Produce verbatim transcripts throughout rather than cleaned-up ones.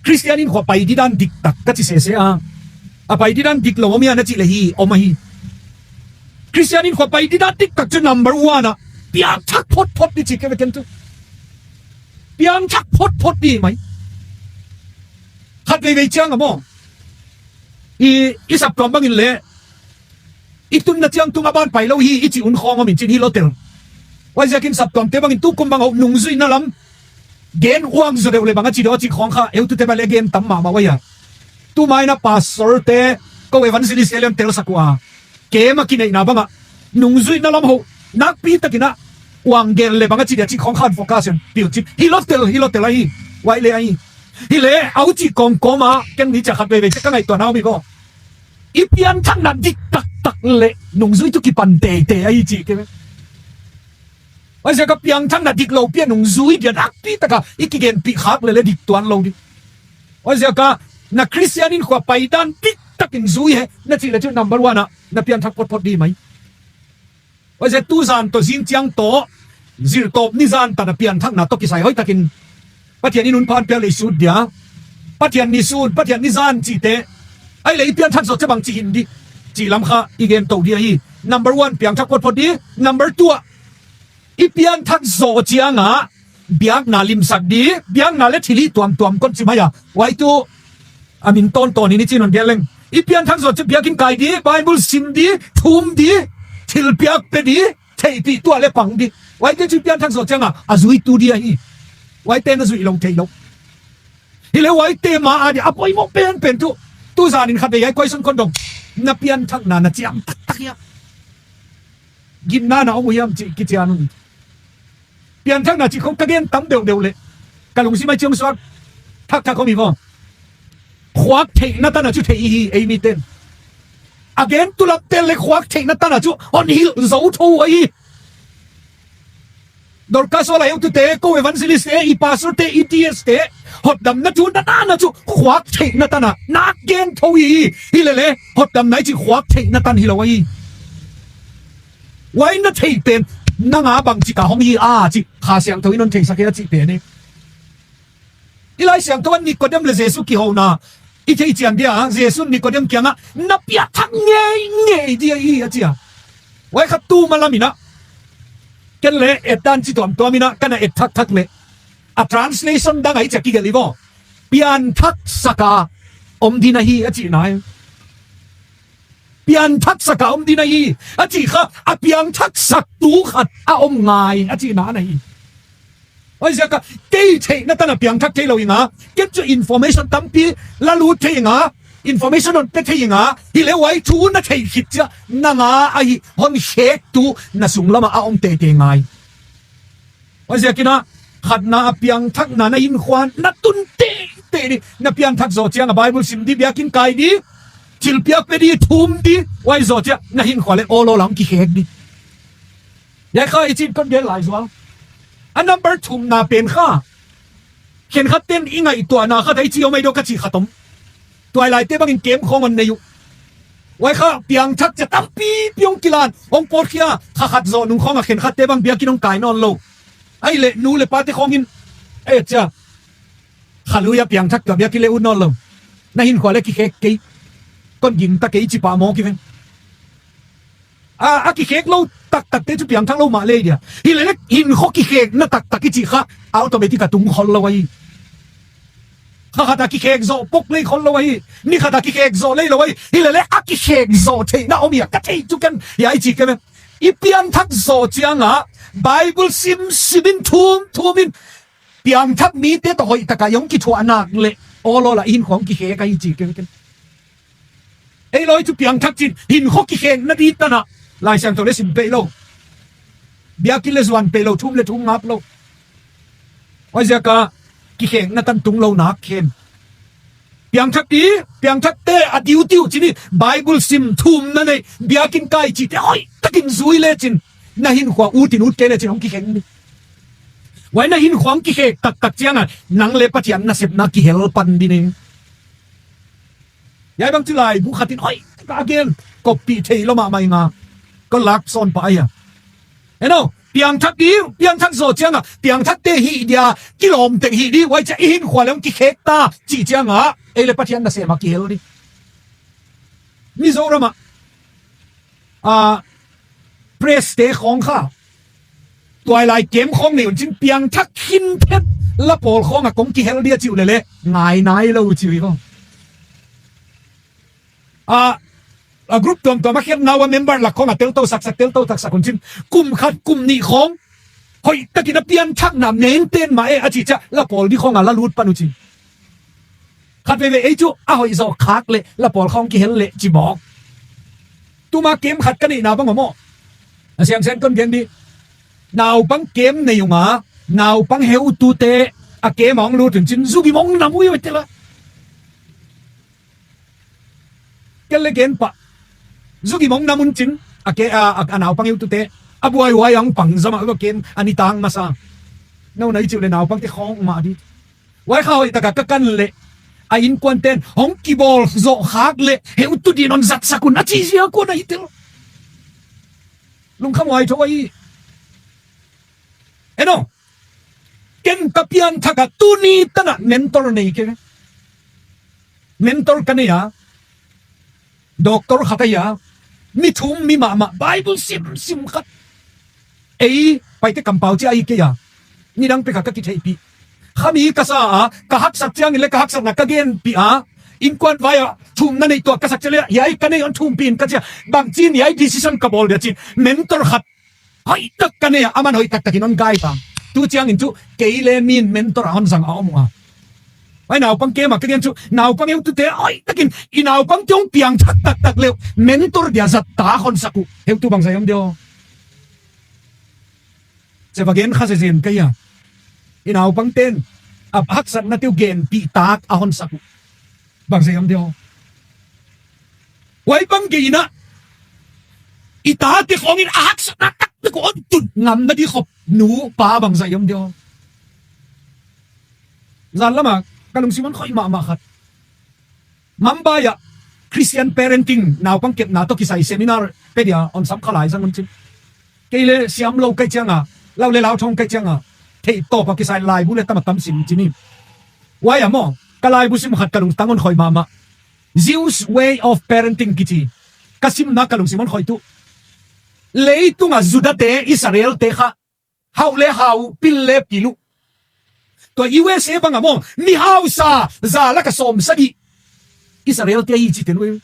Khristian in khua pai didan diktak ka ci sese a, a pai didan dik lo om hia na cih leh hi, om ahi. Khristian in khua pai didan diktak cu number one ah piangthak photphot dih ci kei ve ken tu. Piangthak photphot dih mai. Khat veivei ciang a maw, i, i saptuam bangin le i tunna ciang tung a ban pai lo hi i ci un khawng om in cin hi lo tel. Huaiziakin saptuamte bangin tukum bang a uh nungzuihna lam gen uang zaw deuh le bang a ci deuh a cih khawng kha eu tute bang le gen tam mahmah uh ahi a. Tu mai na pastorte, ko evangelistte lem telsak uh a, kem a kineihna bangah nungzuihna lam hoh nakpi takin ah uang gen le bang a ci deuh a cih khawng khan focus in piu cin hi lo tel, hi lo tel ahi. Huai le ahi. Hi le au cih kawngkawm ah ken ni ciah khat veivei ciah ka ngaihtuahna om hi ko. I pianthakna dik taktak le nungzui tu kipan teitei ahi ci kei ve. Huaiziak a piangthakna dik lo pi a nungzui dia nakpi taka i kigenpih khak le le dik tuan lo ding. Huaiziak a na Khristian in khua pai dan diktakin zui he na cih le cu number one ah na pianthak photphot dih mai. Huaiziak tuzan tawh zingciang tawh zirtawp ni zan tan a pianthakna tawh kisai hoihtakin Pathian in hun phan piak lei sut dia, Pathian ni sun, Pathian ni zan cihte ai le i pianthak zawh ciah bang cih hin dih cih lam kha i gen to dih ahi. Number one piangthak photphot dih. Number two ah i pianthak zawh ciangah biakna limsak dih, biakna le thilhih tuamtuam kon ci mai a. Huai tu a min tawntawn in i cin hon gen leng. I pianthak zawh ciah biakinn kai dih, Bible sim dih, thum dih, thilpiak pe dih, theihpih tuah le pang dih. Huaite cu i pianthak zawh ciangah a zui tu dih ahi. Huaite na zuih lo thei lo. Hi le huaite ma a dih a poimawh penpen tu. Tuzan in khat vei ai kuaison kon dong. Na pianthakna na ciam taktak hiam? Gimna na om uh hiam cih kician un. Pianthakna cih khong ka gen tam deuhdeuh leh ka lungsim ai ciang suak thakthak om hi vaw. Khuak theihna tana cu thei hi ei miten. A gen tulapte le khuak theihna tana cu hon hilh zo tho uh ahi. Dorcas aw lai eutute, ko evangelistte, i pastorte, i D S te hotdamna cu na tana cu khuak theihna tana nak gen tho hi. Hi lele hotdamna i cih khuak theihna tan hi lo ahi. Huai na theih pen nanga bangci ka hong hi a cih Kha Siangtho in hon theihsak hi a cih pen hi. I Lai Siangtho ah Nikodem le Jesu kihona i theih cian dia, Jesu Nikodem kiangah na piakthak ngeingei dia hi a ci a. Huai kha tuma lamin ah ken le etdan ci tuamtuam in ah kana et thakthak leh a translation dang ah i ciah kigelh hi vaw. Pianthak saka om dina hi a cihna hi. Pianthak saka om dina hi a cih kha a piangthak sak tu khat a om ngai a cihna na hi. Huaiziak a kei theihna tana piangthak thei lo hi nga. Ken cu information tampi la lut thei hi nga. Information hon pe thei hi nga. Hi le huai thu na theih khit ciah nanga ahi hon khek tu na sunglamah a om teitei ngai. Huaiziakin ah khatna a piangthakna na hinkhua na tun teitei dih. Na pianthak zawh ciang a Bible sim dih, biakinn kai dih, thilpiak pe dih, thum dih. Huai zawh ciah na hinkhua le awlaw lam kikhek dih. Hiai kha i cin kon gen lai zual. A number thumna pen kha khenkhat ten i ngaihtuahna khat a i ci om ei daw ka cih khat om. Tuailaite bangin kem khawng hon nei uh. Huai kha piangthak ciah tampipi hong kilan hong pawtkhia kha khat zawh nung khawngah khenkhatte bang biakinn hong kai nawn lo. Ai le nu le pate khawngin ei ciah kha lui a piangthak tuah biakinn le ut nawn lo. Na hinkhua le kikhek kei. Kon gingta kei ci pah mawk hi ven. A, a kikhek lo taktakte cu piangthak lo mah lei dia. Hi lele hinkhua kikhekna taktak i cih kha automatic a tung khol lo ahi. Kha khat a kikhek zawh pok lei khol lo ahi. Ni khat a kikhek zawh lei lo ahi. Hi lele a kikhek zawh theihna om hi a ka thei cu ken hi a i cih kem e. I pianthak zawh ciangah Bible simsim in thumthum in piangthak mite tawh hoih takah i hong kithuah nak leh awlaw lah i hinkhua hong kikhek ahi cih kem kem. Ei lawi cu piangthak cin hinkhua kikhekna dih tanah Lai Siangtho le sim peih lo. Biakinn le zuan peih lo, thum le thum ngap lo. Huaiziak a kikhekna tan tung lo nak khen. Piangthak dih, piangthakte a diutiu cin i Bible sim thumna neih biakinn kai cihte hoih takin zui lecin na hinkhua ut in ut kei lecin hong kikhek dih. Huai na hinkhua hong kikhek taktak ciangah nang le Pathian nasepna kihel pan dih ning. Hiai bang cu laibu khat in hoih taka a gen koppih thei lo mahmah i nga. Ko lak sawn pah ahi a. Eno, Piangthak dih, piangthak zawh ciangah piangthakte hih dia kilawm teng hih dih, huai ciah i hinkhua le hong kikhek ta cih ciangah ei le Pathian nasem a kihel dih. Mizoramah a, preste khawng kha tuailai kem khawng nei un cin piangthak khin phet la pawl khawngah kong kihel dih a cih uh lele ngai nai lo uh cih uh hi khawng. A, a group tuamtuam a khiatna uh a member lak khawngah telto saksak, telto taksak un cin kum khat kum nih khawng hoihtakin a pianthakna maintain mah e a cih ciah la pawl dih khawngah la lut pan uh cin. Khat veivei ei cu a hoih zawh khak leh la pawl khawng kihel leh ci mawk. Tuma kem khat ka neihna bang maw, a siangsen kon gen dih. Naupang kem nei unga naupang heutute a kem a hong lut un cin zugim hong nam uh i hoih tela. Kel le gen pah. Zugim hong nam un cin a ke a, a, a naupang heutute a buaihuai a hong pang zama a kem a nitang masa. No na i cih uh le naupangte khawng mah dih. Huai kha hoih takah ka kan leh a innkuanten hong kibawl zawh khak leh heutu din hong zatsak un a cih zia kuan a hi tel. Lungkham huai tho ahi. Eno, ken ka pianthakah tuni tanah mentor nei ke. Mentor ka nei a, doctor khat ahi a, mi thum mi mahmah, Bible simsim khat. Ei Paite kampau cia ahi kei a, nidang pekah ka kitheihpih. Khami ka sa a, ka haksat ciangin le ka haksatna ka genpih a, innkuan vai-ah thumna neih tuah ka sak cia le hiai ka nei hon thumpih in ka cia. Bangcin hiai decision ka bawl dia cin mentor khat hoihtak ka nei a, aman hoih taktakin hon guide ta. Tu ciangin cu kei le mi in mentor a hon zang a om uh a. Huai naupang kem a ka gen cu naupang heutute hoihtakin i naupangte hong piangthak taktak le uh mentor dia zat ta hon sak uh. Heutu bangzah om dia aw. Cia va gen kha zezen ka hi a. I naupangten a haksatnate uh genpih tak a hon sak uh. Bangzah om dia aw. Huai bang gei inah i tate khawngin a haksatna taktak uh hon tut ngam nadih khop nu pa bangzah om dia aw. Zan lamah ka lungsim hon khoih mahmah khat. Mumbai ah Christian parenting naupang kepna tawh kisai seminar pia dia hon sam kha lai zang un cin. Kei le siam lo kai cianga, lau le lau thong kai cianga, theih tawp a kisai laibu le tam a tam sim cin hi. Huai a maw, ka laibu sim khat ka lungtang hon khoih mahmah. Jews way of parenting kici ka simna ka lungsim hon khoih tuh. Leitungah Judate, Israelte kha hauh le hau, pil le pil uh. Tua U S A bangah maw, mi hausa za laka sawm sagih Israel te ahi ci tel uh.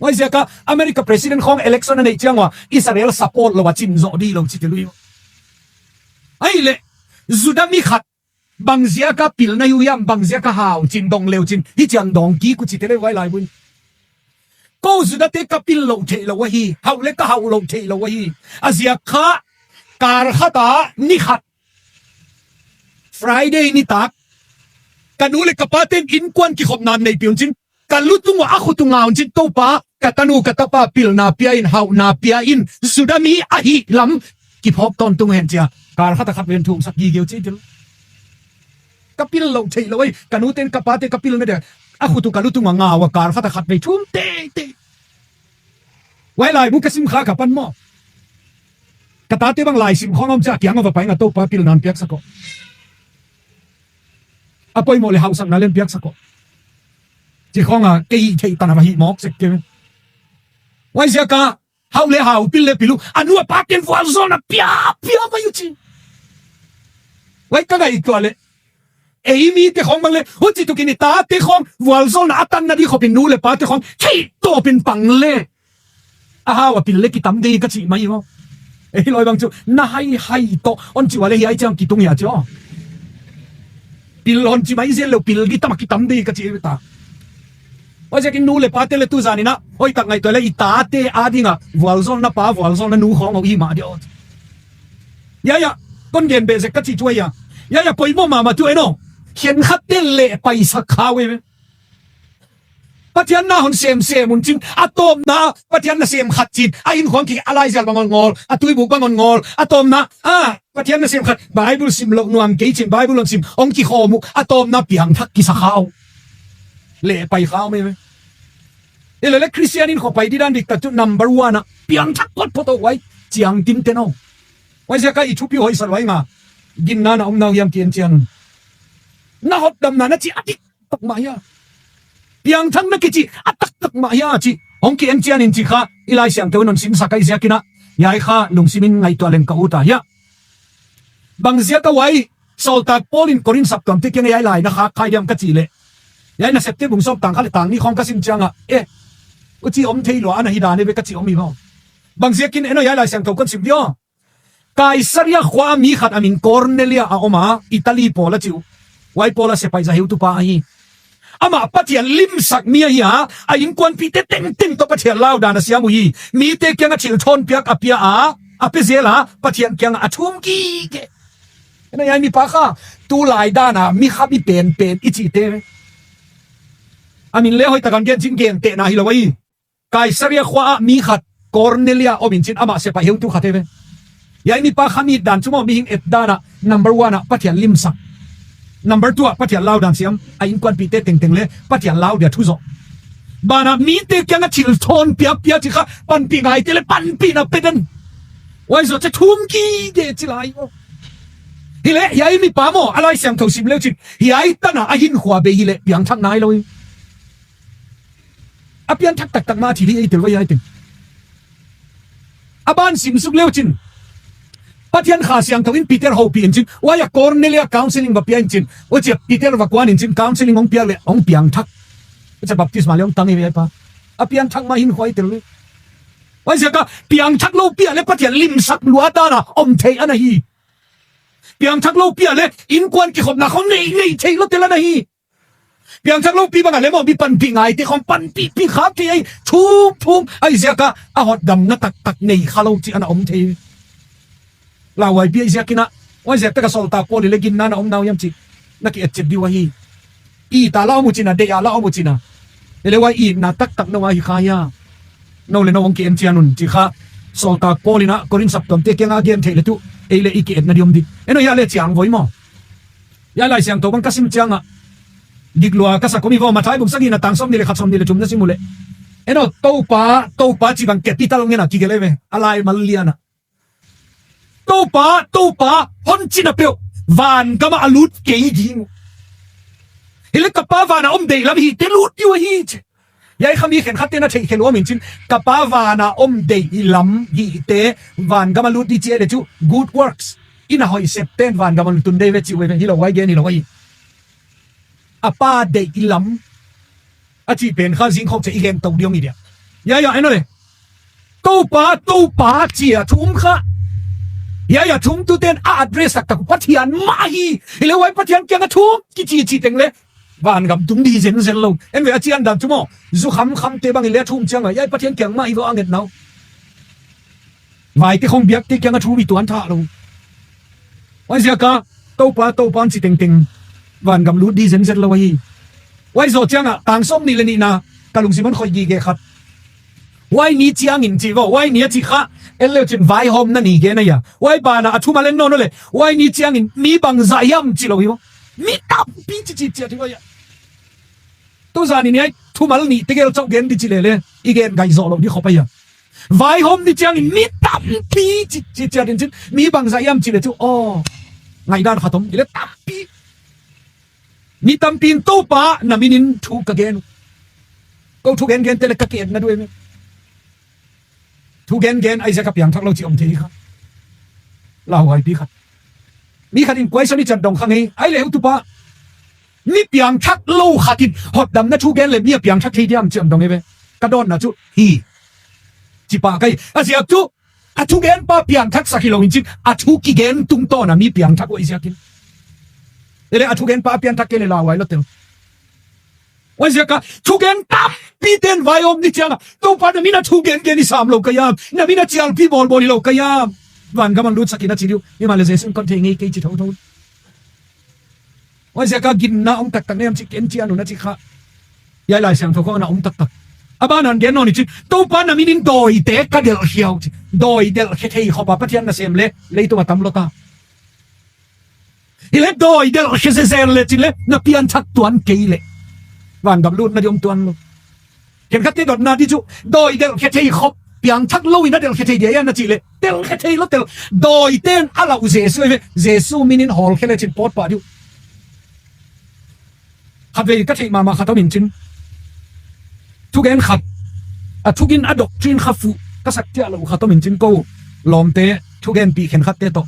Huaiziaka America president khawng election a neih ciang ua Israel support lo a cin zawh dih lo ci tel uh. Ahihleh Judah mi khat bangziaka pilna hi uh hiam, bangziaka hau cin dong leu cin hih ciang dawng kik uh ci tel uh huai laibu in. Ko Judah te ka pil loh theih lo ahi, hauh le ka hauh loh theih lo ahi. A ziak kha kar khata ni khat Friday nitak ka nu le ka paten innkuan kikhopna neihpih un cin ka lutung uh a khut uh ngah un cin Topa ka tanu ka tapa pilna pia in hauhna pia in Judah mi ahih lam kiphawk tawntung hen cia kar khata khat ven thumsak gige uh ci tel. Ka pil loh theih lo ei, ka nute in ka pate ka pilna dia a khut uh ka lutung a ngah uh a kar khata khat vei thum teitei. Huai laibu ka sim kha ka pan maw, ka tate bang laisim khawng om cia kiang a va pai nga Topa pilna hon piaksak aw. A poimoh le hauhsakna le hon piaksak aw. Ci khawng a kei hih theih tan a va hih mawk sek kei. Huaiziaka hauh le hau, pil le pil uh, a nu a paten vualzawlna pia pia mai uh ci. Huai ka ngaihtuah leh ei mite khawng bang le huci tukin i tate khawng vualzawlna a tanna dih khopin nu le pate khawng theih tawpin pang le a hau a pil le kitam dei ka cih mai uh. Ei lawi bang cu na hai hai tawh on ci ua le hiai ciang kitung hia ci aw. Pil hon ci mai zel leu pil kitam a kitam dei ka ci ei ta. Huaiziakin nu le pate le tu zaninah hoihtak ngaihtuah le i tate adingah vualzawlna pa vualzawlna nu khawng aw i mah dia aw. Yaya, kon gen behzek ka cih cu ahi a. Yaya, poimawh mahmah tu en aw. Khenkhatte leh paisak kha uh ei ve. Pathian na hon semsem un cin a tawpna Pathian na sem khat cin a innkhawng kik a laizial bang hon ngawl a tuibuk bang hon ngawl a tawpna a Pathian na sem khat Bible sim loh nuam kei cin Bible hon sim hong kikhawm uh a tawpna piangthak kisa kha uh. Leh pai kha uh mei mei. Ilele Christian in khuapai didan diktak cu number one ah piangthak photphot uh huai ciangtin ten aw. Huaiziak a i thupi hoihsa luai nga, ginna na om nau hiam ki-en cian un. Na hotdamna na ci a diktak mah hia? Piangthak na kici a taktak mah hia ci hong ki-en cian in ci kha i Lai Siangtho in hong simsak ahih ziakin ah, hiai kha lungsimin ngaihtuah leng ka ut a hia. Bangziak a huai Sawltak Paul in Korin saptuamte kiangah hiai lai na khak kha hiam ka cih leh, hiai Nasepte bung sawm tang khat leh tang nih khawng ka sim ciangah, eh, huchi om thei lua a na hi dan e ve ka cih om hi maw. Bangziakin en aw, hiai Lai Siangtho kon sim di aw. Kaisaria khua ah mi khat a min Kornelia a om a, Italy pawl a cih uh. Huai pawl a sepaih zaheutupa ahi. Amah Pathian limsak mi ahi a, a innkuanpihte tengteng tawh Pathian laudan a siam uh hi. Mite kiangah thilthawn piak a pia a, a pia zel a, Pathian kiangah a thum gige. Hiai mipa kha tulai dan a mi kha mi penpen i cihte, a min leh hoihtak a gen cin gentehna hi lo ahi. Kaisaria khua ah mi khat Kornelia om in cin, amah sepaih heutu khat hi ve. Hiai mipa kha mi dan cu maw, mihing et dan ah number one ah Pathian limsak, number two ah Pathian laudan siam, a innkuanpihte tengteng leh Pathian lau dia thu zawh. Banah mite kiangah thilthawn piak pia ci kha, panpih ngaite leh panpihna pe den. Huai zawh ciang thum gige ci lai aw. Hileh hiai mipa maw, a Lai Siangtho sim leu cin hiai tan a a hinkhua bei hileh piangthak nai lo hi. A pianthak taktak mah a thil hi ei tel vai hiai teng. A ban simsuk leu cin Pathian Kha Siangtho in Peter hopih in cin, huai a Kornelia counseling va pia in cin, huchi a Peter va kuan in cin, counseling hong piak leh hong piangthak. Huchi a baptisma leh hong tang hi ve hiai pa. A pianthak mah hinkhua i tel leh. Huaiziak a piangthak lo pi a leh Pathian limsak lua dan a om thei a na hi. Piangthak lo pi a leh innkuan kikhopna khawng nei, nei thei lo tel a na hi. Piangthak lo pi bang a leh maw, mi panpih ngaite khawng panpihpih khak thei ahi, thum thum ahi ziak a, a hotdamna taktak nei kha lo cih a na om thei. Lauhuai pi ahi ziakin ah, huaiziak tak a Sawltak Paul in leh ginna na om nau hiam cih na ki-et cip di uh ahi. It a la om uh cin a, deih a la om uh cin a. Hileh huai itna taktak no a hi kha hia? No leh no hong ki-en cian un ci kha. Sawltak Paul in ah Korin saptuamte kiangah a gen theih leh tuh ei leh i ki-etna di om di. En aw, hiai leh ciang voi maw. Hiai Lai Siangtho bang ka sim ciangah dik lua ka sa kawm hi vaw, Matthai bung sagihna tang sawmnih leh khat, sawmnih leh thum na sim uh leh. En aw, Toupa, Toupa ci bang capital ngen a kigelh hi ve, a laimal lian ah. Toupa, Toupa, hon cih na peuh vangam ah a lut kei ding uh. Hileh ka Pa van a om deih lam hihte lut ding uh ahi ci. Hiai kha mi khenkhatte na theih khe lua om in cin, ka Pa van a om deih lam hihte vangam a lut di ci ei leh cu good works in a hoih septen vangam a lut tun dei ve cih uh ve, hi lo, huai gen hi lo ahi. A Pa deih lam a cih pen kha zingkhawng ciang i gen to ding hi dia. Hiai ah en aw leh, Toupa, Toupa ci a thum kha, hiai a thumtute'n a address taktak uh Pathian mah hi. Hileh huai Pathian kiangah thum kici cih teng leh vangam tung di zenzen lo. En ve, a cian dan cu maw, zu khamkhamte bang in leh a thum ciangah hiai Pathian kiang mah hi vaw a ngetna uh. Vaite khawng biakte kiangah thum i tuan thah lo. Huaiziak a Toupa, Toupa ci tengteng vangam lut di zenzen lo ahi. Huai zawh ciangah tang sawmnih leh nihna ka lungsim hon khoih gige khat. Huai ni ciangin ci vaw, huai ni a cih kha en leu cin vaihawmna ni gen ahi a. Huai banah a thumal en nawn aw leh, huai ni ciangin mi bangzah hiam ci lo hi vaw. Mi tampi ci ci ciat hi vaw hiah. Tuzan in hiai thumal nih tegel cauh gen di ci leh leh i gen gaih zawh loh di khop ahi a. Vaihawm ni ciangin mi tampi ci, ci ciat in cin, mi bangzah hiam ci leh cu, aw, ngaihdan khat om, hileh tampi. Mi tampi in Toupa na minin thu ka gen uh. Ko thu gengente leh ka ki-etna duh em? Thu gengen ahi ziak a piangthak lo cih om thei hi kha. Lauhuaipi khat. Mi khat in question i ciat dong kha ngei, ahi leh heutupa, mi piangthak lo khat in hotdamna thu gen leh mi a piangthak thei diam cih om dong hi ve. Ka dawnna cu hi ci pah ka hi. A ziak cu a thugenpa piangthaksak hi lo in cin, a thu kigen tungtawn a mi piangthak uh ahi ziakin. Hileh a thugenpa a piangthak kei leh lauhuai lo tel. Huaiziak a thugen tampite'n vaihawm ni ciangah, Toupa, na min a thu gengen i sam lo ka hiam, na min a cialpi bawlbawl hi lo ka hiam, vangam ah lutsak in a ci ding uh. Himahleh Jesuh in kon thei ngei kei ci thotho. Huaiziak a ginna om taktak na hiam cih ken cian un a ci kha. Hiai Lai Siangtho khawng a om taktak. A banah gen nawn hi cin, Toupa, na minin dawite ka delhkhia uh ci. Dawi delhkhia thei khop a Pathian nasem leh leitung a tam lua ta. Hileh dawi delhkhia zezen leh cin leh na pianthak tuan kei leh vangam lutna di om tuan lo. Khenkhatte dotna di cu dawi delhkhia thei khop piangthak lo in a delhkhia thei dia hiam na cih leh, delhkhia thei lo tel. Dawite in a lauh Jesu hi ve. Jesu min in hawlkhia lecin pawt pah dih uh. Khatvei ka theih mahmah khat om in cin, thugen khat, a thugen a doctrine kha fuh ka sak ciah loh khat om in cin, ko lawmte thugenpih khenkhatte tawh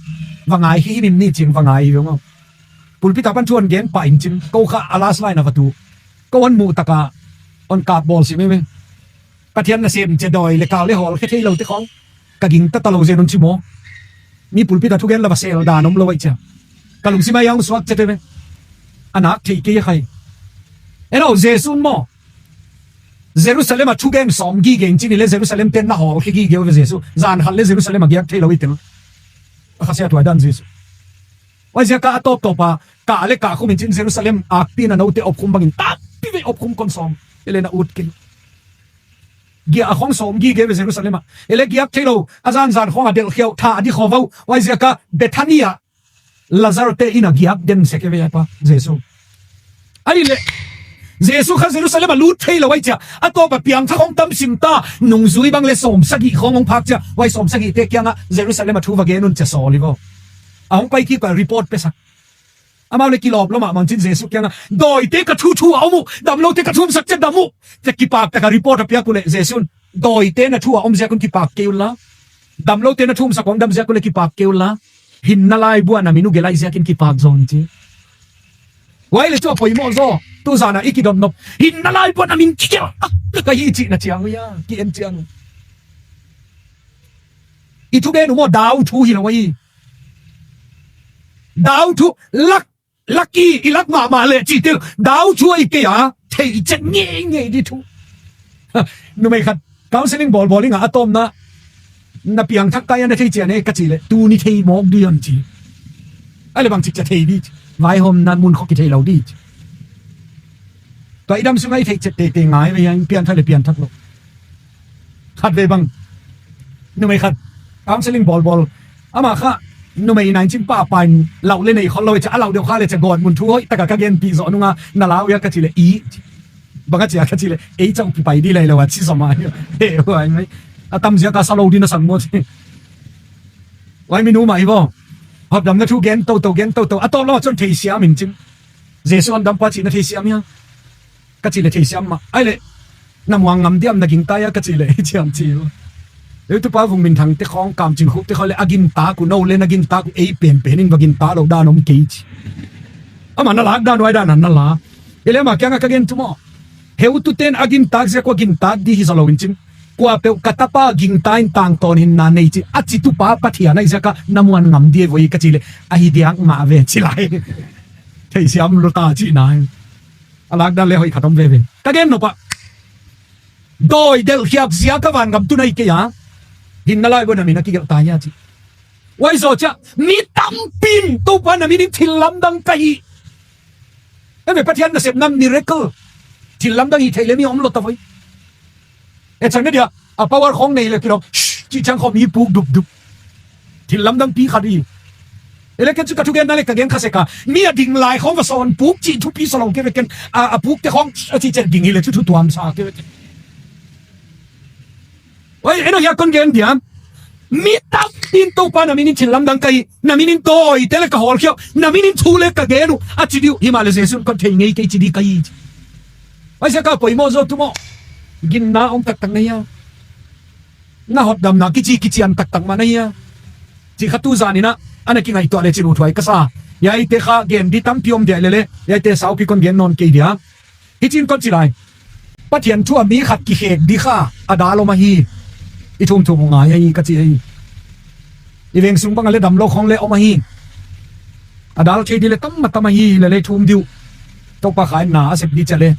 va ngai hi himhim ni cin va ngai hi ve maw. Pulpit ah pan thu hong gen pah in cin, ko kha a last line ah va tu, ko hong muh tak ah hong kap bawl sim hi ve. Pathian nasem cia dawi le kau le hawlkhia thei lote khawng ka gingta ta lo zen un ci maw. Mi pulpit ah thugen la va sel dan om lo ahih ciang ka lungsim ah hong suak ciat hi ve. A nak thei kei a khai. Eno, Jesu in maw, Jerusalem ah thugen sawm gige in cin hi leh Jerusalem ten na hawlkhia gige uh ve Jesu. Zan khat le Jerusalem ah giak thei lo hi tel. A khasia tuai dan Jesu. Huaiziak a tawptawp a kah le kah khum in cin Jerusalem akpi in a note opkhum bangin takpi vei opkhum kon sawm. Hi leh na ut kei. Giak a khawng sawm gige ve Jerusalem ah. Hi leh giak thei lo, a zanzan khawng a delhkhia uh, thah a di khawva uh. Huaiziak a Bethania Lazar te inn ah giak den sek hi ve a pa Jesu. Ahih leh Jesu kha Jerusalem ah lut thei lo ahih ciang a tawp a piangthak khawng tam sim ta, nungzui bang le sawm sagih khawng hong phak ciang huai sawm sagihte kiangah Jerusalem ah thu va gen un ci a sawl hi vaw. A hong pai kik a report piasak. Amau le kilawp lo mahmah cin Jesu kiangah dawite ka thu thu a om uh, damlote ka thumsak ciang dam uh, ci a kipak tak a report a piak uh leh Jesu in dawite na thu a om ziak un kipak kei un la, damlote na thumsak uh hong dam ziak un le kipak kei un la, hinna laibu ah na min uh gelh ahih ziakin kipak zaw un ci. Huai le cu a poimawh zaw. Tuzan ah i kidot nop, hinna laibu ah na min kigelh taktak ahi cih na ciang uh hia, ki-en ciang uh. I thugen uh maw dau thu hi lo ahi. Dau thu lak, lak i, i lak mahmah leh cih tel dau thu ahi kei a, theih ciat ngeingei di thu. Numei khat counseling bawlbawl ing a, a tawpna, na piangthak kai a na thei cian e ka cih leh tuni thei mawk di hon ci. Ahih leh bangcik cia thei di ci. Vaihawmna mun khawng kithei lo di ci. Tua i dam sungah i theih ciat teitei ngai ve hia, in pianthak le pianthak lo. Khatvei bang numei khat counseling bawlbawl, amah kha numei na in cin pahpah in lauh le nei khol lo hi ci a, a lauh deuh kha le ci a gawtmun thu hoih tak a ka genpih zawh nung a na lau hia ka cih leh i ci. Bang a ci a ka cih leh ei cauh kipai di lai lo a ci zawmah hi. He huai mai. A tam ziak a sa lo di na sang maw ci. Huai minu mah hi vaw. Hotdamna thu gen toto gen toto a tawp lam ah cun theisiam in cin. Jesu hotdam pa cih na theisiam hia? Ka cih leh theisiam mah. Ahih leh na muang ngam diam na gingta hia ka cih leh hi ciam ci uh. Ei tupa Vung Min Thang te khawng, Kam Cing Khup te khawng le a gintak uh, no le na gintak uh, ei penpen in va gintak lo dan om kei ci. Amah na lak dan huai dan a na la. Hi leh amah kiangah ka gen thu maw, heutu ten a gintak ziak uh a gintak di hi zaw lo in cin, kuapeuh ka tapa gingta in tangtawn hinna nei ci a ci tupa Pathian ahih ziak a na muan ngam di e voi ka cih leh ahi diak mah ve ci lai. Theisiam luta cihna hi. A lak dan le hoih khat om veve. Ka gen nop ah, dawi delhkhiak ziak a vangam tun ahi kei a, hinna laibu ah na min a kigelh ta hia ci. Huai zaw ciah mi tampi in Topa na min in thil lamdang ka hih. Em e, Pathian nasepna miracle, thil lamdang hih theih le mi om lo ta voi. E chan media a power khawng nei le kilawm, shh, cih ciang khawng mi puk dupdup. Thil lamdang pi khat hi. Ei le ken cu ka thugenna le ka gen kha sek a, mi a ding lai khawng va sawn puk cih thupi saw lo kei ve ken. A, a pukte khawng a cih ciang ding hi le cu thu tuam sa kei ve ken. Oi, eno hia kon gen diam? Mi tampi in Topa na min in thil lamdang ka hih, na min in dawite le ka hawlkhia uh, na min in thu le ka gen uh a ci dih uh, himahleh Jesu in kon thei ngei kei ci dih ka hi. Huaiziak a poimawh zaw tu maw? Ginna om taktak na hia? Na hotdamna kici kician taktak mah na hia? Cih kha tuzan in ah a na kingaihtuah le cih luthuai ka sa. Hiaite kha gen dih tampi om dia lele, hiaite saupi kon gen nawn kei dia. Hi cin kon ci lai. Pathian thu a mi khat kikhek dih kha a dal om ahi. I thumthum uh ngai ahi ka ci ahi. I veng sung bang a le dam lo khawng le om ahi. A dal thei dih le tam a tam ahi le le thum dih uh. Topa kha in na a sep dih ciah le.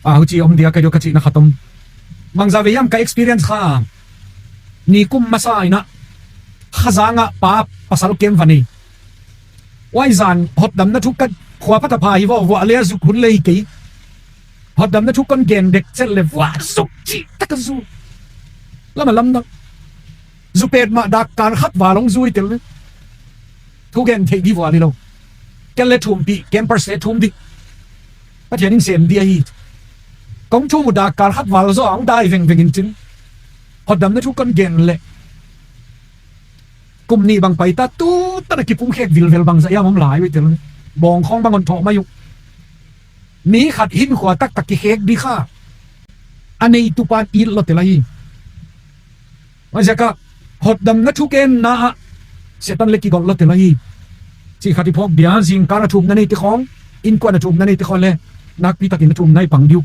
A huci om dia ka dih uh ka cihna khat om. Bangzah ve hiam ka experience kha. Nikum masa in ah Khazang ah pa pasal kem va nei. Huai zan hotdamna thu ka khua phatapha hi vaw, vuah le a zuk hun le hi kei. Hotdamna thu kon gen dek ciat le vuah zuk cih tak a zu. Lam a lamdang. Zu pet mah dakkal khat val hong zu hi tel le. Thu gen theih dih vuah hi lo. Ken le thumpih, campers le thum dih. Pathian in sem dih ahi. Kong thum uh dakkal khat val zaw a hong dai vengveng in cin. Hotdamna thu kon gen leh kum nih bang paita, tu tana kipum khek vilvel bangzah hiam om lai uh hi tel. Bawng khawng bang hon thawh mai uh. Mi khat hinkhua taktak kikhek dih kha, a neitu pan it lua tel ahi. Huaiziak a hotdamna thugenna ah Satan le kigolh lua tel ahi. Cih khat i phawk dia, zingkal a thumna neite khawng, innkuan a thumna neite khawng le nakpi takin a thumna i pang dih uh.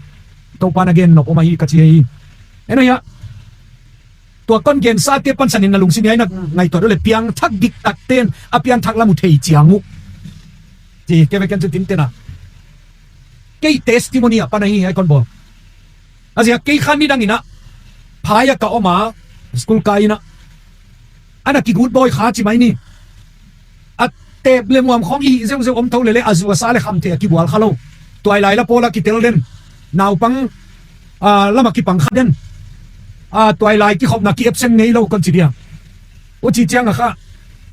Topa na gen nop om ahi ka ci hi. En ahi ah, tua kon gensate pansanin na lungsim hiai na ngaihtuah uh leh piangthak diktakte'n a pianthak lam uh thei ciang uh. Ci kei ve ken cu tinten a, kei testimony a pan ahi, hiai kon bawl. A ziak kei kha nidang in ah, phai a ka om a, school kai in ah, ana kigut bawi kha ci mai ni. A teep le muam khawng i hih zeuzeu om tho leh leh a zu a sa le khamtheih a kibual kha lo. Tuailai la pawl a kitel den, naupang, ah, lam a kipang kha den. Ah, tuailai kikhopna ki-absent ngei lo kon ci dia. Huci ciang a kha,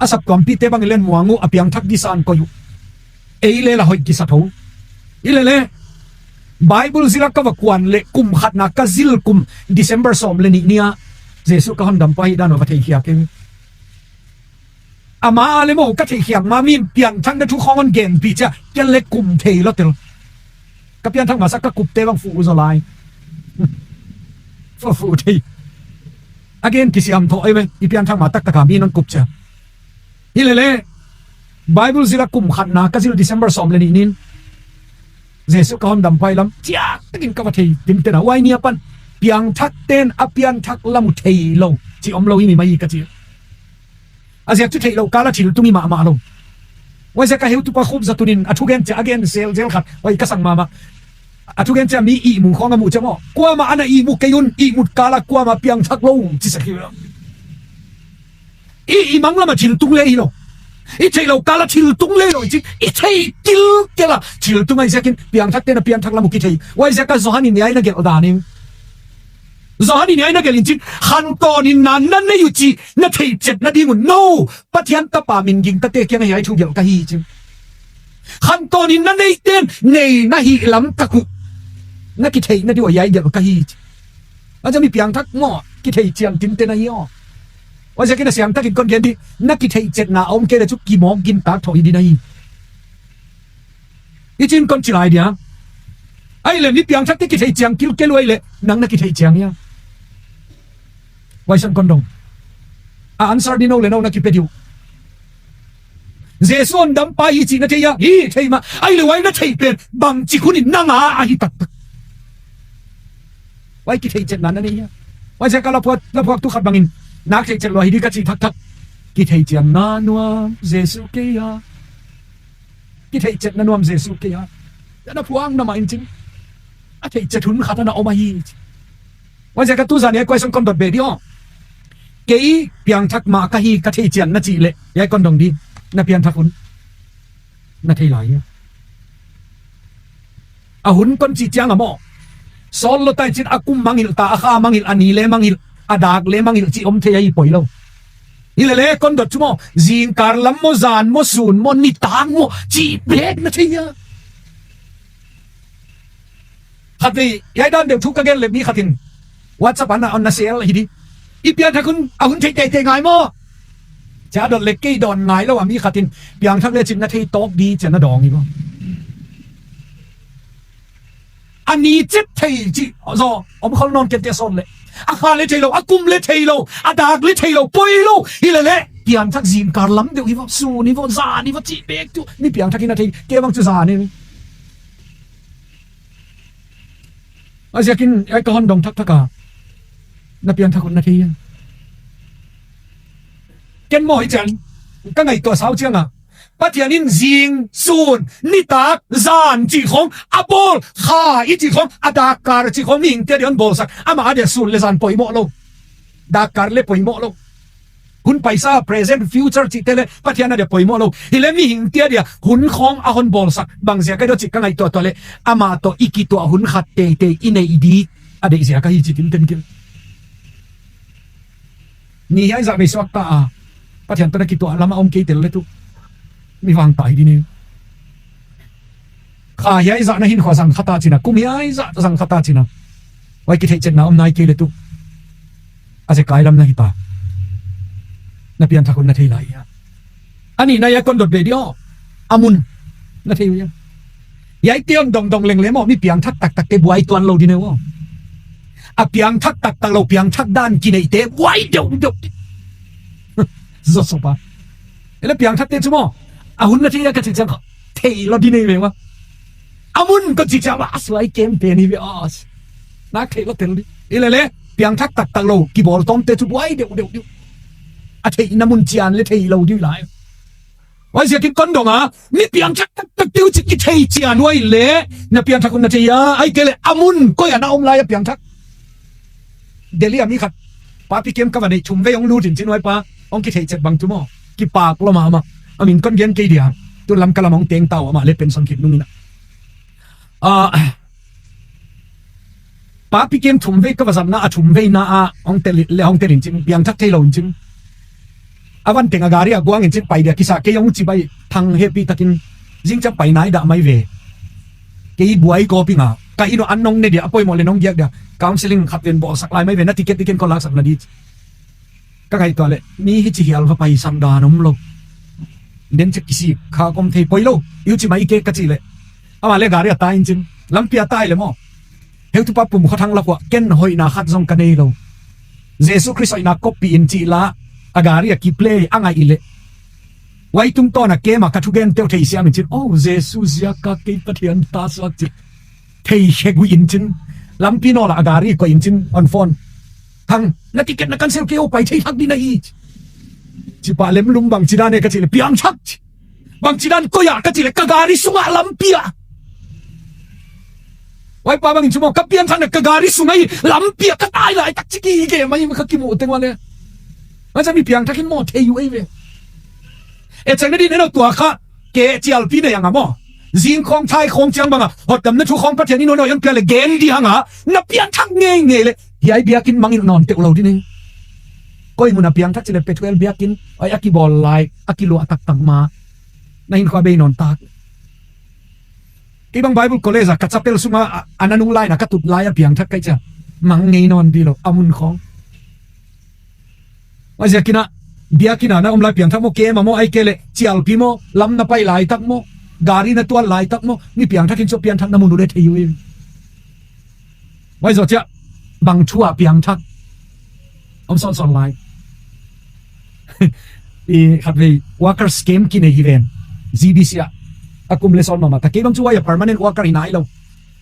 a saptuampihte bang i len muang uh, a piangthak disa in koih uh. Ei le la hoih kisa tho. Hi leh leh Bible zil a ka va kuan leh kum khatna ka zil kum December sawm le nih ni a Jesuh ka hondampa ahih dan uh va theikhiak kei. Ama a le maw ka theikhiak ma, mi'n piangthakna thu khawng hon genpih ciang ken le kum thei lua tel. Ka pianthak masa ka kupte bang fuh uh zaw lai. Fuh, fuh thei. A gen kisiam thawh ei ve, i pianthak ma taktak a mi'n hon kup ciang. Hi leh leh Bible zil a kum khatna ka zil December sawm le nih ni in Jesuh ka hondampa ahih lam ciang takin ka va thei tinten a, huai ni a pan piangthakte'n a pianthak lam uh thei lo ci om lo hi mai hi ka ci. A ziak cu theih loh kal a thil tung hi mahmah lo. Huaiziak a heutupa Khup Za Tun in a thugen ciang a gen zelzel khat huai ka sang mahmah. A thugen ciang mi ihmu khawng a muh ciang maw, kuamah ana ihmu kei un, ihmut kal a kuamah piangthak lo ci sak hi. I, i mang lam a thil tung le hi lo. I theih loh kal a thil tung le hi lo, i cin i thei kilkel a thil tung ahih ziakin piangthakte'n a pianthak lam uh kithei. Huaiziak a Johan in hiai na gelh dan in, Johan in hiai na gelh in cin, khantawnin na na nei uh cih na theihciat nading un, no, Pathian Tapa min gingtate kiangah hiai thu gelh ka hi ci. Khantawnin na neite'n nei na hih lam tak uh na kitheih nading uh hiai gelh ka hi ci. A ziak mi piangthak maw kithei ciang tinten ahi aw. Huaiziakin a siangthakin kon gen dih, na kitheihciatna a om kei leh cu kimawk gintak thawh hi ding ahi. I cin kon ci lai dia. Ahih leh mi piangthakte kithei ciang kilkel uh ahih leh nang na kithei ciang hia? Huai san kon dong. A answer ding no le no na kipia dih uh. Jesuh hondampa hi cih na thei hia? Hi, thei mah. Ahih leh huai na theih pen bangci hun in nang a ahi taktak. Huai kitheihciatna na nei hia? Huaiziak a laphuak, laphuaktu khat bangin nak theihciat lua hi ding ka cih thakthak. Kitheihciatna nuam Jesuh kei a. Kitheihciatna nuam Jesuh kei a. Na phuakna mah in cin a theihciat hun khat ana om ahi ci. Huaiziak a tuzan hiai question kon dot beh dih aw. Kei piangthak mah ka hi ka thei ciang na cih leh hiai kon dong dih, na piangthak hun na thei lai hia? A hun kon cih ciang a maw, sawt lua ta in cin a kum mangngilh ta, a kha mangngilh, a ni le mangngilh, a dak le mangngilh cih om thei ahi poi lo. Hi leh leh kon dot cu maw, zingkal lam maw, zan maw, sun maw, nitak maw cih bek na thei hia? Khatvei hiai dan deuh thu ka gen leh mi khat in WhatsApp ah na, na sel hi ding. I piangthak hun, a hun theih teitei ngai maw? Cia dot leh kei dawn ngai lo a mi khat in piangthak lecin na thei tawp ding cia na dawng hi maw? A ni cit thei cih zaw om khol nawn kei te sawn leh. A kha le thei lo, a kum le thei lo, a dak le thei lo, poi lo. Hi leh leh piangthak zingkal lam deuh hi vaw, sun hi vaw, zan hi vaw cih bek cu mi piangthak in a thei, kei bang cu zan hi. A ziakin ei ka hon dong thakthak a, na piangthak hun na thei hia? Ken maw hi ciang ka ngaihtuah sau ciang a, Pathian in zing, sun, nitak, zan cih khawng a bawl, kha i cih khawng, a dakkar cih khawng mihingte a dia hon bawlsak, amah a dia sun le zan poimawh lo. Dakkar le poimawh lo. Hun paisa, present, future cihte le Pathian a dia poimawh lo. Hi leh mihingte a dia hun khawng a hon bawlsak bang ziak a dia cih ka ngaihtuahtuah leh amah tawh i kituah hun khat teitei i neih ding a deih ziak ahi ci tinten kei. Ni hiai zah vei suakta a Pathian tawh na kituah lam a om kei tel leh tu mi vangta hi ding hi. Kha hiai zah na hinkhua zang kha ta cin a, kum hiai zah zang kha ta cin a, huai kitheihciatna om nai kei leh tu A zekai lam na hi ta. Na pianthak hun na thei lai hia? A nihna ia kon dot ve dih aw. A mun na thei uh hia? Hiaite hong dongdong lenglem aw, mi piangthak taktakte buai tuan lo dih ne uh aw. A piangthak taktak lo, piangthak dan kineihte buai deuhdeuh dih. Zawsopa. Ele piangthakte cu maw, a hun na thei a ka cih ciang kha thei lo dih nei ve maw. A mun ka cih ciang maw, a suai kem pen hi ve aw. Nak thei lo tel dih. Ile le, piangthak taktak lo kibawl tawmte cu buai deuhdeuh dih. A theihna mun cian le thei lo dih lai. Huai ziakin kon dong a, mi piangthak taktak teuh ci kithei cian huai le, na piangthak hun na thei a, ai ke le a mun koi a na om lai a piangthak. Delhi a mi khat, papi kem ka va neih thum vei hong lut in cin huai pa, hong kithei cet bang tu maw. Kipak lo mahmah. A min kon gen kei dia. Tu lam ka lam hong teng tau amah le pension khit nung ina. Ah, papi kem thum vei ka va zatna a thum veina ah hong tel le hong tel in cin piangthak thei lo in cin. A van teng a gari a guang in cin pai dia kisa kei hong ci bai thang hepi takin zing ciang pai nai dah mai ve. Kei buai kawpi nga ka inn uh an nong ne dia a poimawh le nong giak dia counseling khat ven bawlsak lai mai ve na ticket ticket ko laksak na di. Ka ngaihtuah le mi hi ci hial va pai sang dan om lo. Den cek kisik kha kom thei poi lo. Iu ci mai ke ka ci le. Ama le gari a tai in cin lampi a tai le maw. Heutupa pum khathang lakuah ken hoihna khat zong ka nei lo. Jesu Khrist hoihna koppih in cih la a gari a kiplay a ngaih i le. Huai tungtawn a kema ka thugen teuh thei siam in cin oh Jesu ziaka kei Pathian ta suak cin. Thei khek uh in cin lampi nawl ah a gari koih in cin on phone. Thang na ticket na cancel kei oh pai thei thak dih na hi. Cipah lemlum bang ci dan e ka cih le piangthak ci. Bang ci dan koi ah ka cih le ka gari sungah lampi ah. Huai pa bangin cu maw ka pianthak na ka gari sungah hi lampi ah ka tai laitak ci ki ge mai ka kimuh teng uh le. Macam mi piangthak in maw thei uh ei ve. E ceng na din eno tua kha ke cialpi na yang a maw. Zing khawng thai khawng ciang banga hotdamna thu khawng Pathian in hon hoi hon pia le gen di hanga na pianthak ngeingei le hiai biakinn mangilh nawn teuh lo di ni. Koi mun a piangthak ci le Pethuel biakinn ai a kibawl lai a kiluah taktak ma. Na hinkhua bei nawn tak. Kei bang Bible college a ka chapel sunga a, a nanung laina ka tut lai a piangthak kaih cia mang ngei nawn di lo a mun khawng. Huai ziakin ah biakinn a na om lai piangthak maw kema maw ai ke le cialpi maw lam na pai laitak maw gari na tual laitak maw mi piangthak in cu piangthak na mun uh le thei uh hi. Huai zawh ciah bang thu ah piangthak om sawnsawn lai. I khatvei worker scheme kinei hi ven. G B C ah a kum le sawn mahmah ta kei bang cu huai a permanent worker hi nai lo.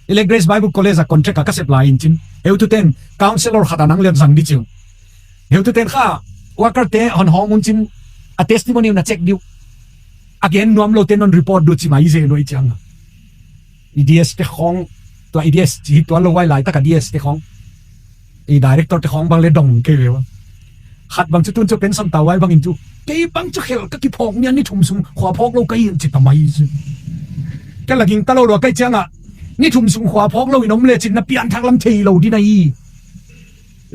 I le Grace Bible College a contract a ka sep lai in cin heututen counselor khat a nang lian zang di ciu. Heututen kha worker te hon hawng un cin a testimony na check diu. A gen nuam lo te non report du ci mai ze lo i ciang. I D S te khawng tua I D S ci hi tua lo huai laitak a D S te khawng i director te khawng bang le dong kei ve ua. Khat bang cu tun cu pension tau huai bangin cu kei bang cu khel ka kiphawk nia ni thum sung khua phawk lo ka hi in ci ta mai cu. Ka la ging ta lo lua kai ciangah ni thum sung khua phawk lo in om le cin na pianthak lam thei lo dina hi.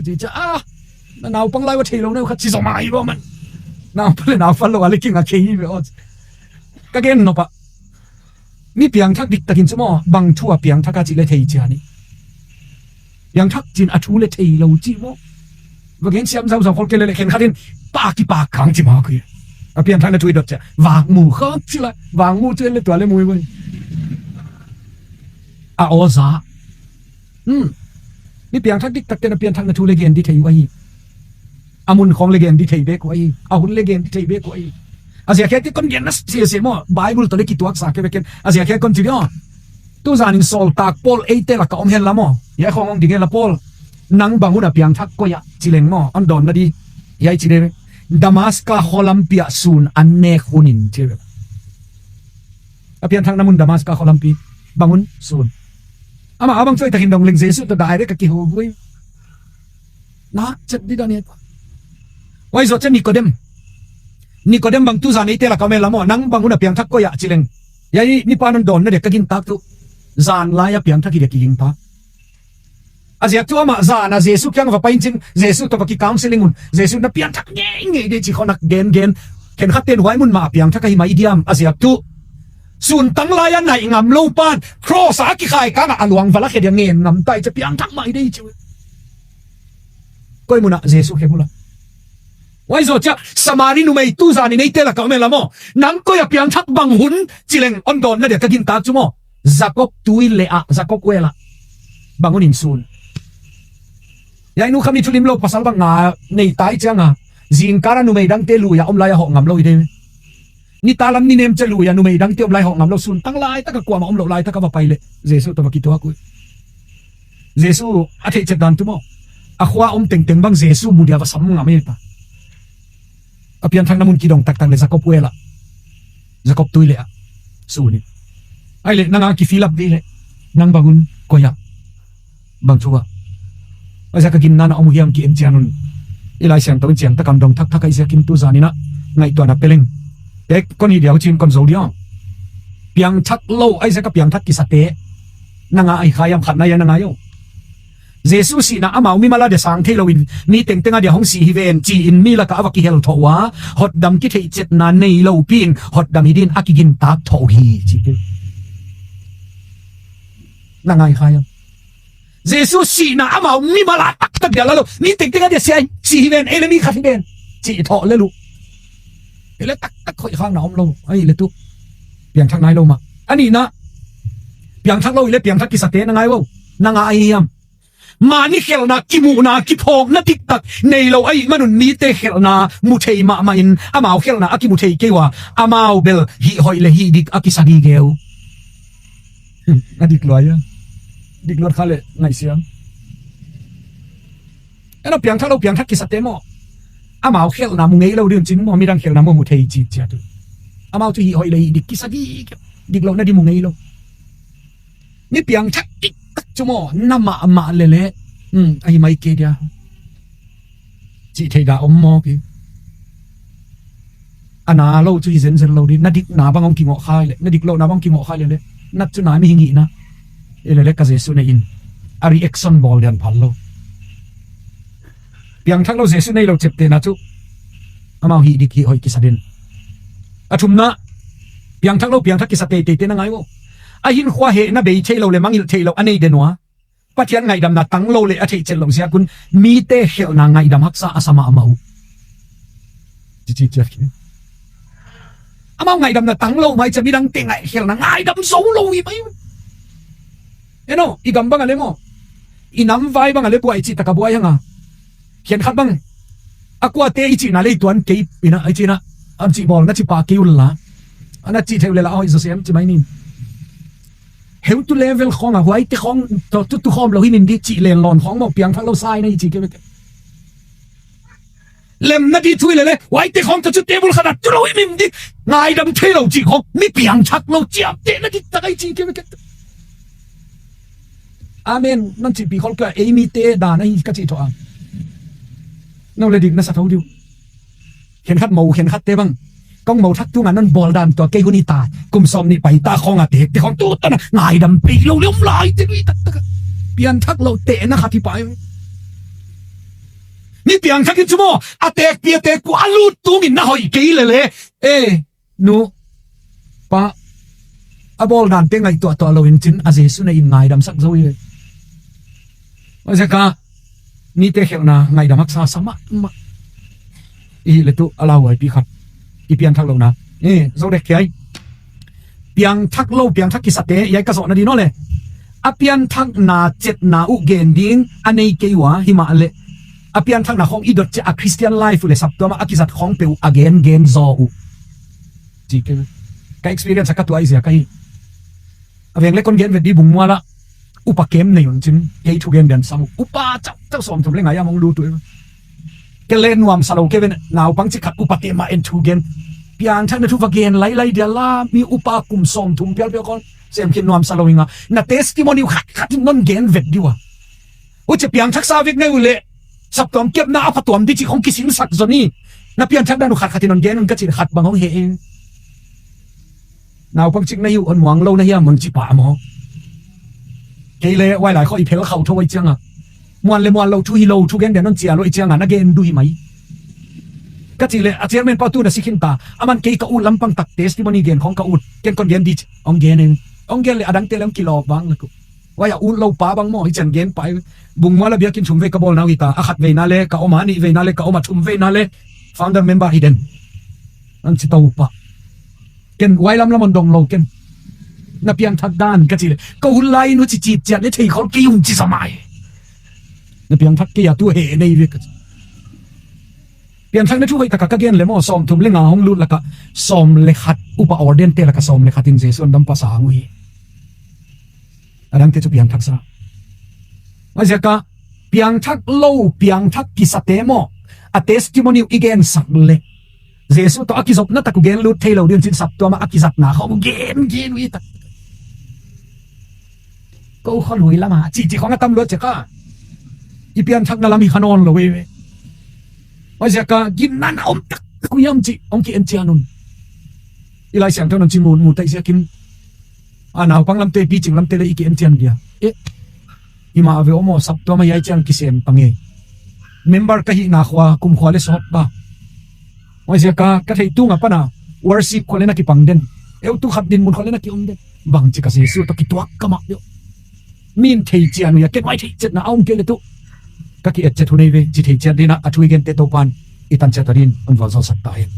Ci ca a na naupang lai ua thei lo na uh khat ci zaw mai ua man. Naupang le naupang lo a le king a khei hi ve aw. Ka gen nopah mi piangthak diktakin cu maw bang thu a piangthak a cih le thei cia ni. Piangthak cin a thu le thei lo cih maw. Va gen siam zauzau khol ke le le khen khatin pa kipak khang ci maw kui. A piangthak na thu i dot cia vak mu khang ci la vak mu cu en le tua le mu i a awza. Hmm. Mi piangthak diktak ten a piangthak na thu le gen di thei uh ahi. A mun khawng le gen di thei bek uh ahi. A hun le gen di thei bek uh ahi. A ziakhia ki kon gen na sia sia maw Bible tawh le kituak sa ke beken a ziakhia kon ci di aw. Tuzan in sawltak Paul eite laka om hen la maw. Hiai khawng hong ding hen la Paul nang bang hun a piangthak koi ah ci leng maw an dawn na di. Hiai ci de Damaska khualampi ah sun an nek hun in ci. A pianthak na mun Damaska khualampi bang hun sun. Amah a bang cuai takin dong leng Jesu tawh direct a kihuhhuai. Nak cet di dan hi. Huai zawh ciah Nikodem. Nikodem bang tuzan eite laka om hen la maw nang bang hun a piangthak koi ah ci leng. Hiai nipa non dawn na dia ka gintak tu. Zan lai a piangthak hi dia kiging pa. A ziak tu amah zan a Jesu kiang va pai in cin Jesu tawh va ki counseling un Jesu na pianthak ngeingei de ci khawnak gengen. Khenkhat ten huai mun mah a piangthak ahi mai diam a ziak tu. Suntang lai a naih ngam lo pan cross a kikhai kangah a luang va la khe dia ngen ngam tai cia piangthak mai de ci. Koi munah Jesu khek uh la. Huai zawh ciah Samari numei tu zan in eite lakah om e la maw. Nang koi a piangthak bang hun ci leng hon dawn na dia ka gintak cu maw. Jakob tui leh ah, Jakob well ah bang hun in sun. Hiah i nu kha mi thudim lo pasal bang nga nei ta i cianga, zingkal a numei dangte lui a om lai a hawh ngam lo i dei. Nitak lam ni nem ciah lui a numei dangte om lai hawh ngam lo, sun tang laitak a kuamah om loh laitak a va pai leh Jesu tawh va kituak uh. Jesu a theihcet dan tu maw. A khua om tengteng bang Jesu mu dia va sam ngam e ta. A pianthakna mun kidong taktak leh Jakob well ah, Jakob tui leh ah sun in. Ai leh nang a kifill up dih leh, nang bang hun, koi ah, bang thu ah, ai ziak a ginna na om uh hiam ki-en cian un. I Lai Siangtho in ciangtak a dong thakthak, ai ziakin tu zan in ah ngaihtuahna pe leng. Tek kon hi dia uh cin kon zo dia. Piangthak lo, ai ziak a piangthak kisate, nang a ahi kha hiam? Khatna hiam nang a hi uh? Jesu sihna amau mimal a dia sang thei loin mi tengteng a dia hong si hi ven ci-in mi lakah a va kihel thawh uh a, hotdam kitheihcetna nei lopi in hotdam hi dingin a kigintak thawh uh hi ci. Nang a ahi kha hiam? Jesu sihna amau mimal a taktak dia la lo, mi tengteng a dia si hi ven, ei le mi khat hi ven ci thawh lel uh. Ei le taktak khoih khakna om lo, ai le tu piangthak nai lo mah. A nihna, piangthak lo i le piangthak kisate nang a hi uh, nang a ahi hiam? Mahni khelhna, kimuhna, kiphawkna diktak nei lo ahih manun mite khelhna mu thei mahmah in amau khelhna a kimu thei kei uh a, amau bel hih hoih le hih dik a kisa gige uh. A dik lua ia? Dik luat kha le ngaihsiam. En aw, piangthak lo piangthak kisate maw, amau khelhna mu ngei lo ding cin maw, midang khelhna maw mu thei ci ciat uh. Amau cu hih hoih le hih dik kisa gige, dik lo na di mu ngei lo. Mi piangthak diktak cu maw, na mahmah lele, um, ahi mai kei dia cih theih dah om maw ki. A na lo cu hi zenzen lo dih, na dikna bang hong kingawh khai le, na dik lohna bang hong kingawh khai lele, nat cu na mihing hihna i lele ka Jesu nei in a reaction bawl dian phal lo. Piangthak lo Jesu nei lo ceptehna cu amau hih dik hih hoih kisa din. A thumna, piangthak lo piangthak kisa teitei te na ngai uh. A hinkhua hehna bei thei lo le mangilh thei lo a nei den uh a, Pathian ngaihdamna tang lo le a theihcet loh ziakun mite khelhna ngaihdam haksa a sa mahmah uh. Cici ciat khi amau ngaihdamna tang lo mai cia midangte ngaih khelhna ngaihdam zo lo hi mai uh. En aw, i gam bang a le maw, i nam vai bang a le buai cih taka buai hanga, khian khat bang a kuate i cihna le i tuan kei ina i cihna, an cih bawl na cih pah kei unla, ana cih theih uh le la a hoih zaw sem ci mai nin. Heu tu level khawng a huaite khawng tu tu khawm lo hi nin dih cih len lawn khawng maw, piangthak lo sai na i cih kei vek. Lemna dih thu hi lele, huaite khawng tawh cu table khat ah tu lo hi mim dih, ngaidam thei lo cih khawng, mi piangthak lo ciaptehna dih tak a i cih kei vek. Amen. Nan cihpih khol kei a, ei mite dan ahi ka cih thawh a. No le dik na sa tho dih uh. Khenkhat mo, khenkhatte bang kong mo thak tunga non bawl dan tua kei hun hi ta, kum sawm nih pai ta khawng a tek te khawng tu tana ngaidam pei lo le om lai te lui taktak a. Pianthak lo tehna khat hi pai. Mi piangthak in cu maw, a tekpi a tekpu a lut tungin na hoih kei lele. E, nu, pa, a bawl dante ngaihtuahtuah lo in cin a Jesu na in ngaidamsak zo hi. Ozeka, mite khelhna ngaidam haksa sa mahmah. I hih le tu a lauhuaipi khat i pianthak lohna. E, zo dek khiai. Piangthak lo, piangthak kisate, iai ka zawhna dih naw le. A pianthakna cetna uh gen ding a nei kei uh a, himah le a pianthakna khawng i dot ciah a Christian life uh le saptuamah a kizat khawng peuh a gen gen zaw uh. Ci kei. Ka experience a ka tuah i zia ka hi. A veng le kon gen vet di bung mualah upa kem nei un cin kei thugen dian sam uh. Upa cauh cauh sawmthum le ngai a mong lut uh. Ke le nuam sa lo ke ven naupang ci khat upa te mah en thugen. Piangthakna thu va gen lailai dia la mi upa kum sawmthum pialpial khawng sem khin nuam sa lo inga. Na testimony uh khat khat in non gen vet di uh a. Uci piangthak sa vek ngei uh le saptuam kepna a phatuam di cih khong kisinsak zon hi. Na pianthak dan uh khatkhat in hong gen un ka cih khat bang hong heh in. Naupang cik na hi uh hong muang lo na hiam hong ci pah maw? Kei le huai lai khawh i phel khauh tho uh cianga muan le muan lo thu hi lo thu gen den hong cia lo uh cianga na gen duh hi mai. Ka cih le a chairman pa tu na si khin ta. A man kei ka ut lampang tak testimony gen khong ka ut. Ken kon gen di ci hong gen in. Hong gen le a dangte le hong kilawp vang le kuh. Wai a ut lo pa bang maw, hi cian gen pai. Bungmual a biakinn thum vei ka bawlna uh hi ta, a khat veina le ka om a, nih veina le ka om a, thum veina le founder member hi den. An ci to pa. Ken wai lam lam on dong lo ken. Na piangthak dan ka ci le. Ka hun lai in uh ci cip ciat le thei khol kei ung ci sa mai. Na piangthak kei a tu he nei ve ka ci. Piangthakna thu hoih taka ka gen le maw, sawm thum le nga hong lut laka sawm le khat upa ordain te laka sawm le khat in Jesu an dam pasa hang uh hi. A dangte cu piangthak sa. A ziaka piangthak lo, piangthak kisate maw, a testimony uh i gensak le Jesu tawh a kizopna tak uh gen lut thei lo ding cin saptuam ah a kizatna khawng uh gen gen uh i tak. Ko khualui lamah cici khawng a tam luat ciaka i pianthakna lam hi kha nawn lo veve. A ziaka ginna na om tak tak uh hiam ci hong ki-en cian un. I Lai Siangtho nan ci mun mu taih ziakin a naupang lamte, picing lamte le i ki-encian dia. Eh, i mah ve om aw, saptuam a hiai ciang kisem pang ei. Member ka hihna khua, kum khua le sawt ba. Huaiziaka ka theih tunga pana worship khua le na kipang den. Eu tu khat din mun khua le na kiom den. Bangci ka Jesu tawh kituak ka mah deuh. Min thei cian uh hia, ken huai theih ciatna a om kei le tu. Ka ki-et ciat hun ei ve, ci thei ciat dina a thu i gente Topan i tan ciat a din hon vualzawlsak ta hen.